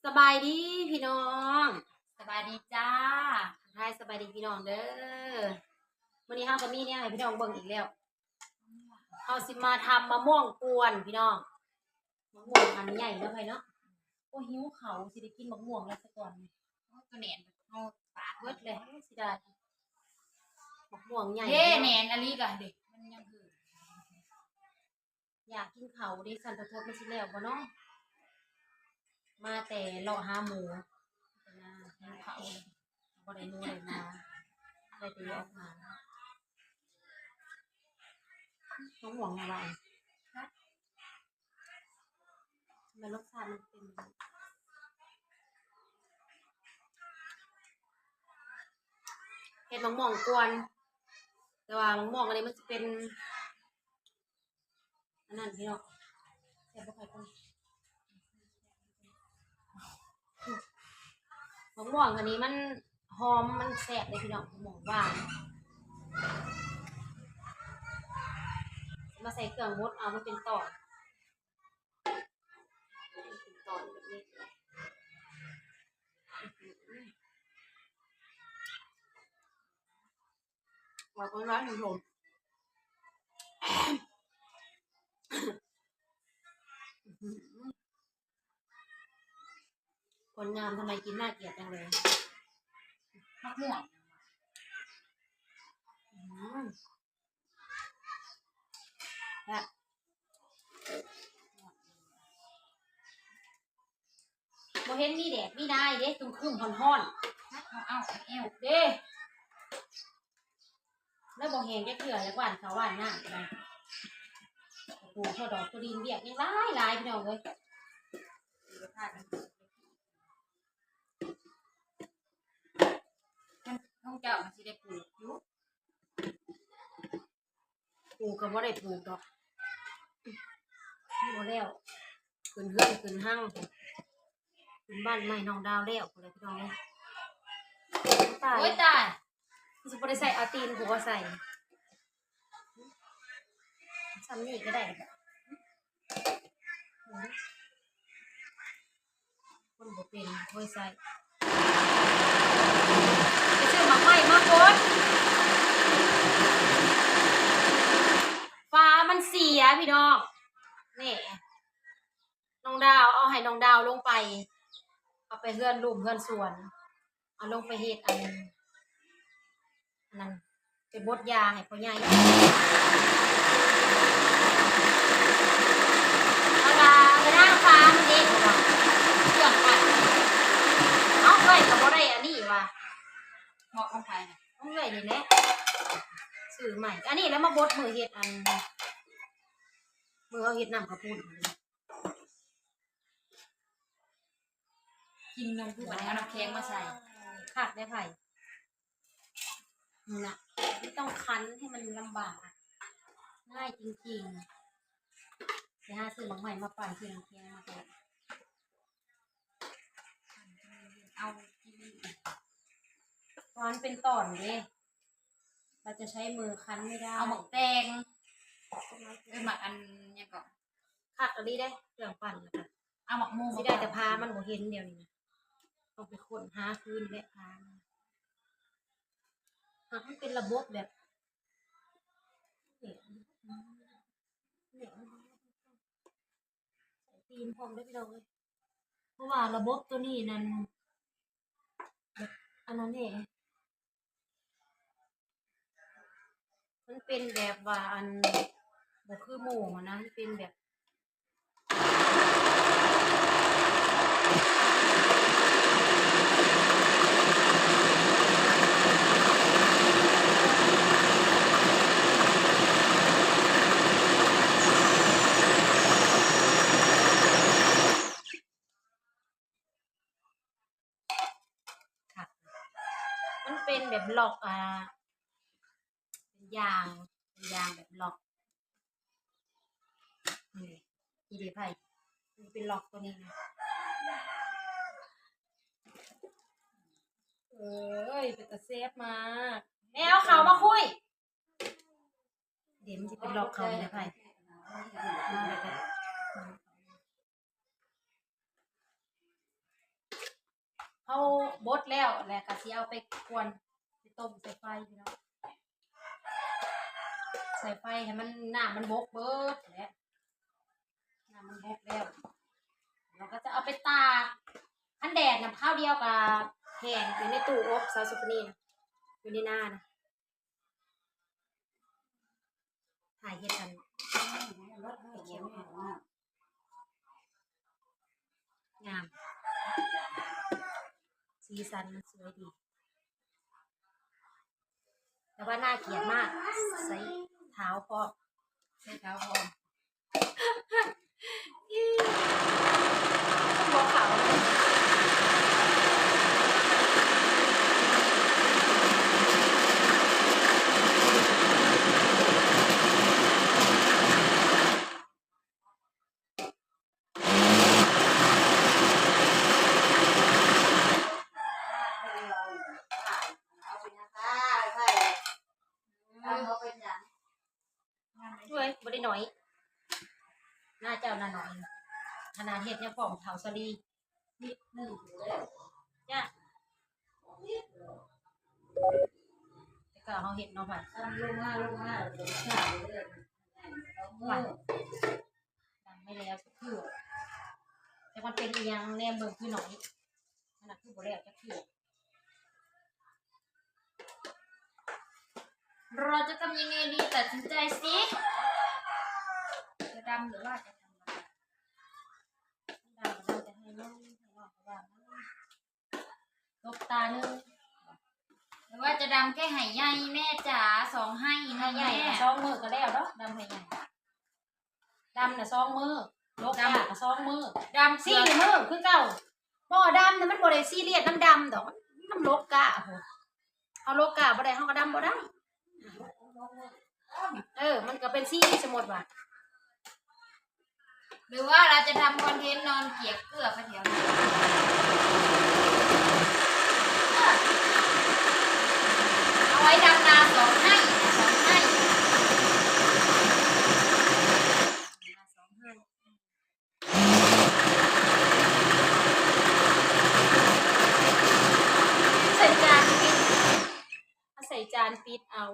ສະບາຍດີພີ່ນ້ອງ ສະບາຍດີຈ້າ ທັກທາຍສະບາຍດີພີ່ນ້ອງເດີ. ມື້ນີ້ເຮົາກໍມີແນວໃຫ້ພີ່ນ້ອງເບິ່ງອີກແລ້ວ. ເຮົາຊິມາທຳມະມ່ວງກວນພີ່ນ້ອງ. ມະມ່ວງອັນໃຫຍ່ເນາະ ໄພເນາະ. ໂອ້ ຫິວເຂົ້າ ຊິໄດ້ກິນມະມ່ວງແລ້ວສະກ່ອນ. ໂອ້ ໂຕແໜ້ນເຮົາປາກເບິດເລີຍ ເສຍດາຍ. ມະມ່ວງໃຫຍ່ເດ້ ເນາະ ແໜ້ນອີ່ຫຼີກະເດ້ ມັນຍັງຫືດ. ຢາກກິນເຂົ້າເດ້ ສັນທະທົດມັນຊິແລ້ວບໍ່ເນາະ? ມາແຕ່ເລາະຫາໝູ ມາຫາເຂົ້າ ບໍ່ໄດ້ໝູໄດ້ມາ ໄດ້ແຕ່ອອກມາ. ມະມ່ວງຫຍັງວະ? ແມ່ນລົດຊາດມັນເປັນ ເຮັດມະມ່ວງກວນ ແຕ່ວ່າມະມ່ວງອັນນີ້ມັນຊິເປັນ ອັນນັ້ນພີ່ນ້ອງ ແຊບບໍ່ຄ່ອຍປານໃດ. ໝາກມ່ວງອັນນີ້ມັນຫອມ ມັນແຊບເດ້ພີ່ນ້ອງ ໝາກມ່ວງຫວານ. ມາໃສ່ເຄື່ອງບົດເອົາ ມັນເປັນຕອນ ເປັນຕອນແບບນີ້. ວ່າຄົນຮ້າຍຄົນໂທ ຄົນງາມທຳໄມກິນໜ້າກຽດຈັງເລີຍ. ໝາກມ່ວງ ອືມ ແຊບ. ບໍ່ເຫັນມີແດດມີນາຍເດ້ ຄຶ້ມໆ ຮ້ອນໆ ເອົາໆ ເອົາເດ້ ແລ້ວບໍ່ແຫ້ງຈັກເທື່ອ ຢາກຫວ່ານເຂົ້າຫວ່ານນ້ຳໄປ ປູກເຂົ້າດອກຕົວດິນ ວຽກຍັງຫຼາຍໆ ພີ່ນ້ອງເອີຍ. ຂອງເຈົ້າມັນຊິໄດ້ປູກຢູ່. ປູກກໍບໍ່ໄດ້ປູກດອກ ບໍ່ແລ້ວ ຂຶ້ນເຮືອນຂຶ້ນຮັງ ຂຶ້ນບ້ານໃໝ່ນ້ອງດາວແລ້ວພຸ້ນແຫຼະພີ່ນ້ອງເອີຍ. ຕາຍ ໂອ້ຍຕາຍ ຊິບໍ່ໄດ້ໃສ່ ເອົາຕີນຜູ້ບໍ່ໃສ່ ສ່ຳນີ້ກໍໄດ້. ຄົນບໍ່ເປັນ ໂອ້ຍ ໃສ່ ໄປຊື້ໝາກໄມ້ມາກົດ ຝາມັນເສຍພີ່ນ້ອງ. ແນ່ ນ້ອງດາວ ເອົາໃຫ້ນ້ອງດາວລົງໄປ ເອົາໄປເຮືອນລຸ່ມເຮືອນສວນ ເອົາລົງໄປເຮັດອັນ ອັນນັ້ນ ໄປບົດຢາໃຫ້ພໍ່ໃຫຍ່ ລະກະໄປລ້າງຝາມັນເດ້ ເພາະວ່າເຄື່ອງປັ່ນ ເອົ້າ ເອື້ອຍກໍບໍ່ໄດ້ອັນນີ້ຫວາ ເໝາະຂອງໃຜນະ ຂອງເອື້ອຍນີ້ແຫຼະ ຊື້ໃໝ່ ອັນນີ້ແຫຼະມາບົດມື້ເຮັດອັນ ມື້ເຮົາເຮັດນ້ຳເຂົ້າປຸ້ນ. ກິນນມຄືບັດນີ້ ເອົານ້ຳແຂງມາໃສ່ ຄັກໄດ໋ໃຜ ນີ້ນະ ບໍ່ຕ້ອງຄັນໃຫ້ມັນລຳບາກ ງ່າຍຈິງໆ. ໄປຫາຊື້ໝາກໄມ້ມາປັ່ນ ຊື້ນ້ຳແຂງມາໃສ່ ເອົາກິນ ເພາະມັນເປັນຕອນເດ້ ເຮົາຈະໃຊ້ມືຄັນໄມ່ໄດ້ ເອົາໝາກແຕງ ເອີ້ນໝາກອັນຫຍັງເກາະ ຄັກອີ່ຫຼີເດ້ ເຄື່ອງປັ່ນ ແລ້ວກະເອົາໝາກໂມງ ຊິໄດ້ແຕ່ພາມັນບໍ່ເຫັນດຽວນີ້ນະ ຕ້ອງໄປຄົ້ນຫາຄືນແຫຼະພາມັນ ຫາກມັນເປັນລະບົບແບບ ໃສ່ຕີນພ້ອມເດີພີ່ນ້ອງເອີຍ ເພາະວ່າລະບົບໂຕນີ້ນັ້ນ ແບບ ອັນນັ້ນເດ້ ມັນເປັນແບບວ່າ ອັນ ບໍ່ຄືໝູ່ຫັ້ນນະ ມັນເປັນແບບ ຄັກ ມັນເປັນແບບລັອກ ອ່າ ເປັນຢາງ ເປັນຢາງແບບລັອກ ນີ້ ນີ້ເດ້ໃຜ ມັນເປັນລັອກໂຕນີ້ນະ ເອີຍ ເປັນຕາແຊບມາກ ແມ່ເອົາເຂົ້າມາຄຸຍ ເດ້ ມັນຊິເປັນລັອກເຂົ້ານີ້ນະໃຜ ມາແລ້ວກະ ມາແລ້ວກະ. ເຮົາບົດແລ້ວ ແລ້ວກໍຊິເອົາໄປກວນ ໄປຕົ້ມໃສ່ໄຟພີ່ນ້ອງ ໃສ່ໄຟໃຫ້ມັນ ນ້ຳມັນບົກເບີດແຫຼະ ນ້ຳມັນບົກແລ້ວ ເຮົາກໍຈະເອົາໄປຕາກ ຄັນແດດນະ ຄາວດຽວກໍແຫ້ງ ຢູ່ໃນຕູ້ອົບສາວສຸພະນີນະ ຢູ່ໃນນານະ ຖ່າຍເຮັດອັນ ງາມ ສີສັນມັນສວຍດີ ແຕ່ວ່າໜ້າກຽດມາກ ໃສ່ເທົ້າພ້ອມ ໃສ່ເທົ້າພ້ອມ ບໍ່ຂາວເລີຍ. ເອີຍ ບໍ່ໄດ້ໜ້ອຍ ໜ້າເຈົ້າໜ້າໜ້ອຍ ຂະໜາດເຮັດຍັງພ້ອມເທົ່າສາລີ ນິດໜຶ່ງ ຈ້າ ແຕ່ກໍເຮົາເຮັດເນາະ ໄປ ລງມາ ລົງມາ ລົງມາ ດຳໄປແລ້ວ ຄື ແຕ່ມັນເປັນອີ່ຫຍັງ ແນມເບິ່ງຄືໜ້ອຍ ອັນນັ້ນຄືບໍ່ແລ້ວຈັກເທື່ອ. เราจะทำยังไงดี ตัดสินใจสิ จะดำหรือว่าจะธรรมดา ดำก็ดำ จะให้น้อง ให้น้องก็ว่าน้อง ตบตาหนึ่ง หรือว่าจะดำแค่ให้ใหญ่แม่จ๋า สองให้นะ ให้ใหญ่ แม่ สองมื้อก็แล้วเนาะ ดำให้ใหญ่ ดำน่ะสองมื้อ ลกกล้าก็สองมื้อ ดำสี่มื้อคือเก่า บ่ ดำน่ะมันบ่ได้ซีเรียสนำดำดอก มันนำลกกล้า เฮาลกกล้าบ่ได้ เฮาก็ดำบ่ได้ เออ มันก็เป็นสีสมมุติว่า หรือว่าเราจะทำคอนเทนต์นอนเกลี่ยเกลือไปแถวนั้น เอาไว้ดำนาสองไร่ สองไร่ ใส่จานปิด เอาใส่จานปิดเอา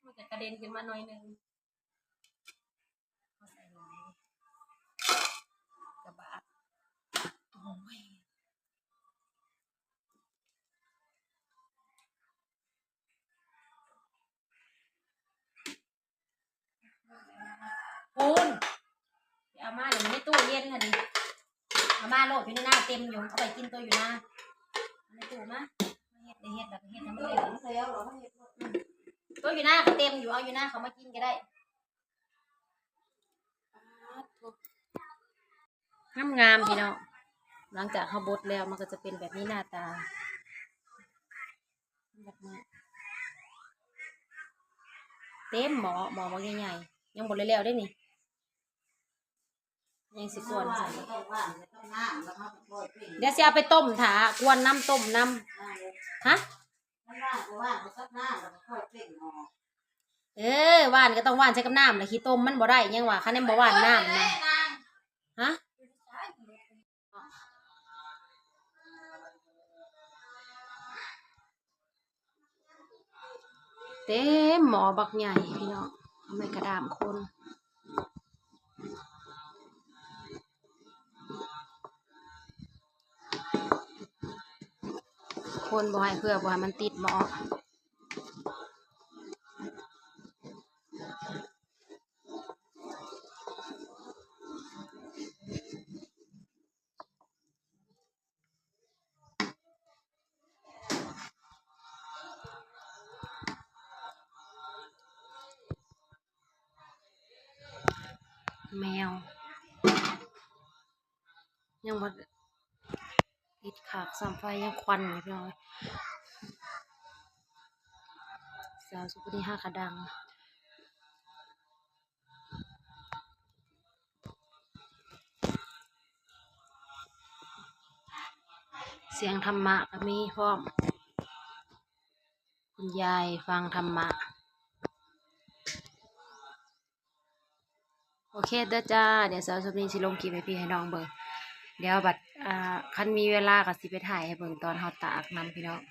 มันก็กระเด็นขึ้นมาหน่อยหนึ่ง เอาใส่ลงในกระบะ โอ้ย ปูน ไปเอามาเดี๋ยวมันในตู้เย็นน่ะดิ เอามาโลด อยู่ในนาเต็มอยู่ เอาไปกินตัวอยู่นา เอาในตู้มา เฮ็ด ได้เฮ็ดแล้วก็เฮ็ดให้มันได้ ตัวอยู่นาก็เต็มอยู่ เอาอยู่นาเขามากินก็ได้ งามๆ พี่น้อง หลังจากเฮาบดแล้วมันก็จะเป็นแบบนี้หน้าตา แบบนี้ เต็มหม้อ หม้อบักใหญ่ๆ ยังบ่ได้แล้วเด้นี่ ยังสิกวนใส่ เดี๋ยวสิเอาไปต้มถ่า กวนน้ำต้มน้ำ ฮะ เออ หว่านก็ต้องหว่านใส่กับน้ำแหละ ขี้ตมมันบ่ได้ ยังว่า คันยังบ่หว่านน้ำนะ ฮะ เต็มหม้อบักใหญ่พี่น้อง เอาไม้กระดามคน คนบ่ให้เพื่อบ่ให้มันติดหม้อ แมว ยังบ่ติดขากซ้ำ ไฟยังควันอยู่พี่น้องเอ้ย สาวสุพรรณีหากะดัง เสียงธรรมะก็มีพร้อม คุณยายฟังธรรมะ โอเคเด้อจ้า เดี๋ยวสาวสุพรรณีสิลงคลิปให้พี่ให้น้องเบิ่ง ດຽວບັດ ອ່າ ຄັນມີເວລາກໍຊິໄປຖ່າຍໃຫ້ເບິ່ງຕອນເຮົາຕາກນຳ ພີ່ນ້ອງ.